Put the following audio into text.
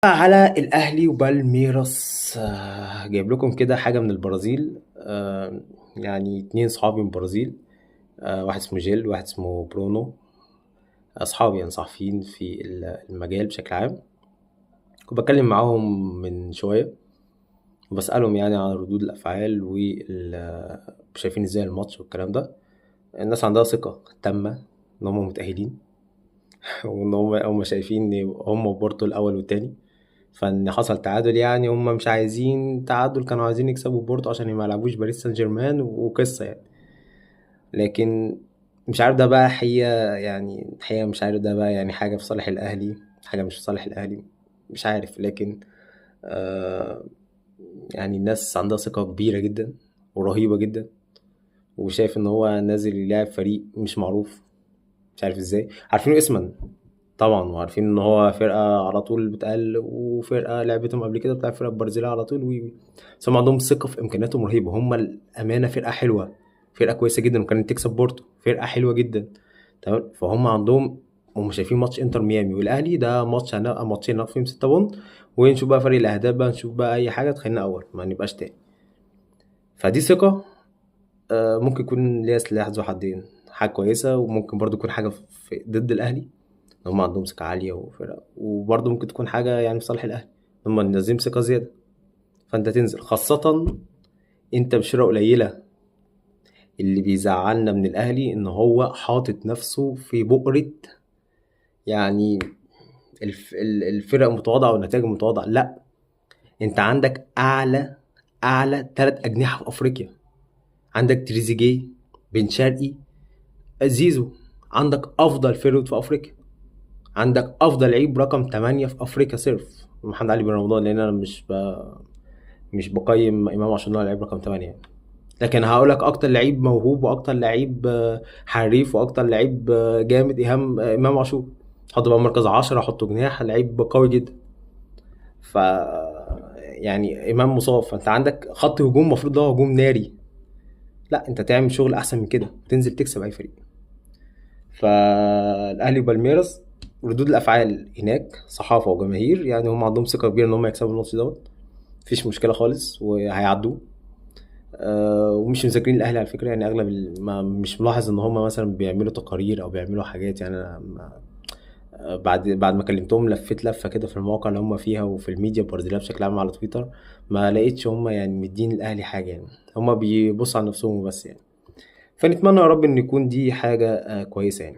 على الاهلي وبالميراس، جايب لكم كده حاجة من البرازيل. يعني 2 صحابي من البرازيل، واحد اسمه جيل وواحد اسمه برونو، اصحابي يعني صحفيين في المجال بشكل عام. كنت بتكلم معاهم من شوية وبسالهم عن ردود الافعال شايفين ازاي الماتش والكلام ده. الناس عندها ثقة تامة ان هم متاهلين وان هم شايفين ان هم بورتو الاول والتاني، فان حصل تعادل هم مش عايزين تعادل، كانوا عايزين يكسبوا بورتو عشان ما يلعبوش باريس سان جيرمان وقصة. لكن مش عارف ده بقى حقيقة، يعني حقيقة مش عارف ده بقى يعني حاجة في صالح الأهلي، حاجة مش في صالح الأهلي، مش عارف. لكن الناس عندها ثقة كبيرة جدا ورهيبة جدا، وشايف ان هو نازل يلعب فريق مش معروف، مش عارف ازاي، عارفينه اسما طبعا وعارفين ان هو فرقة على طول بتقل وفرقة لعبتهم قبل كده بتاع فرقة برازيلية على طول وي وي، بس هم عندهم ثقة في امكانياتهم رهيبة. هم الأمانة فرقة حلوة، فرقة كويسة جدا، وكانت تكسب بورتو، فرقة حلوة جدا، تمام. فهم عندهم، هم شايفين ماتش انتر ميامي والاهلي ده ماتش هنبقى ماتشين ناخد فيهم 6 بونت، ونشوف بقى فريق الاهداف بقى، نشوف بقى اي حاجة تخلينا اول ما نبقاش تاني. فدي ثقة، ممكن يكون ليها سلاح ذو حدين، حاجة كويسة وممكن برضو يكون حاجة ضد الاهلي، ان هم عندهم ثقة عالية وفرقه، وبرضو ممكن تكون حاجة في صالح الاهلي، هم نازلين ثقة زيادة. فانت تنزل خاصة انت بشراء قليله. اللي بيزعلنا من الاهلي ان هو حاطط نفسه في بؤرة الفرق المتواضعة والنتائج المتواضعة. لا، انت عندك اعلى 3 اجنحة في افريقيا، عندك تريزيجيه، بن شرقي، زيزو، عندك افضل forward في افريقيا، عندك افضل لعيب رقم 8 في افريقيا صرف محمد علي بن رمضان، لان انا مش بقيم امام عاشور لعيب رقم 8 يعني. لكن هقول لك اكتر لعيب موهوب واكتر لعيب حريف واكتر لعيب جامد امام عاشور، حطه بقى مركز 10، حطه جناح، لعيب قوي جدا. ف امام مصاب، فانت عندك خط هجوم المفروض ده هجوم ناري، لا انت تعمل شغل احسن من كده وتنزل تكسب اي فريق. فالاهلي وبالميراس ردود الافعال هناك صحافة وجماهير، هم عندهم ثقة كبيرة ان هم يكسبوا الماتش دوت، مفيش مشكلة خالص وهيعدوه. ومش مذاكرين الاهلي على فكرة، اغلب ما مش ملاحظ ان هم مثلا بيعملوا تقارير او بيعملوا حاجات. انا بعد ما كلمتهم لفيت لفه كده في المواقع اللي هم فيها وفي الميديا البرازيليه بشكل عام على تويتر، ما لقيتش هم مدين الاهلي حاجة، هم بيبصوا على نفسهم بس. فنتمنى يا رب ان يكون دي حاجة كويسة.